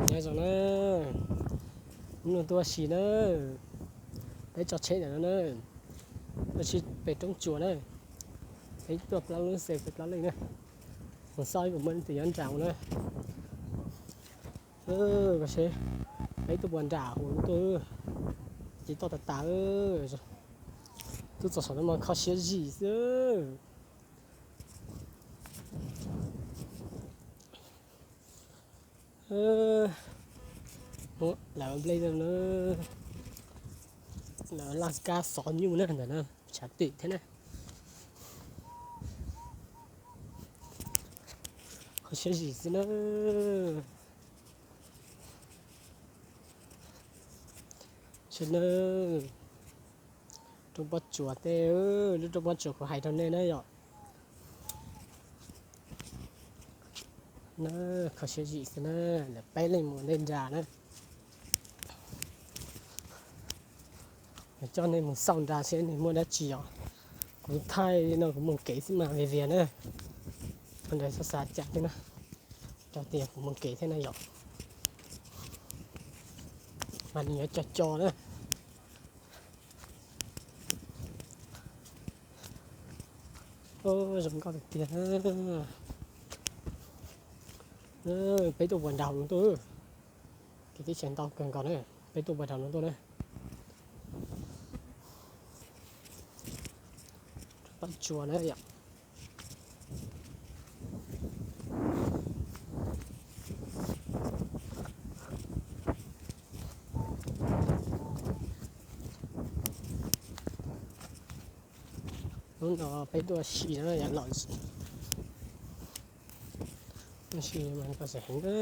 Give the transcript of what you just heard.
Nyob zoo na, hnub no tuaj ua si na, peb tso tsheb ntawm no na, tuaj ua si pem roob tsuas na, peb tuaj plaub lub xe pem plaub leej na, mus xauj ib puas muaj leej twg nyob nram na. Peb tuaj puas nram hauv tuaj, ces toj tas tas, tuaj txog saum no mas kho siab zim xwb. Muab lawv nplej na, lawv laj kab xov nyuj na ntawm no, tshav twm thiab na. Kho siab zim xwb na. Saib na, roob pob tsuas tej, lub roob pob tsuas kuv hais rau nej na yom. Na, kho siab zim xwb na, lawv peb leej mus ntej nram na. Coj nej mus xauj nram seb nws muaj dab tsi os. Kuv thaij li no kuv mus kev xwb mas vias vias na. Ua ntawd xav xav cas thiab na, cov tias kuv mus kev thiab na yom. Mas nws yuav co co na. Zoo nkauj tiag tiag na. Peb tuaj puas nram no tuaj, kev teb chaws ntau kawg nkaus na, peb tuaj puas nram no tuaj na. Pab tsuas na yom. Hnub no peb tuaj ua si na yom, los ua si mas kho siab heev na.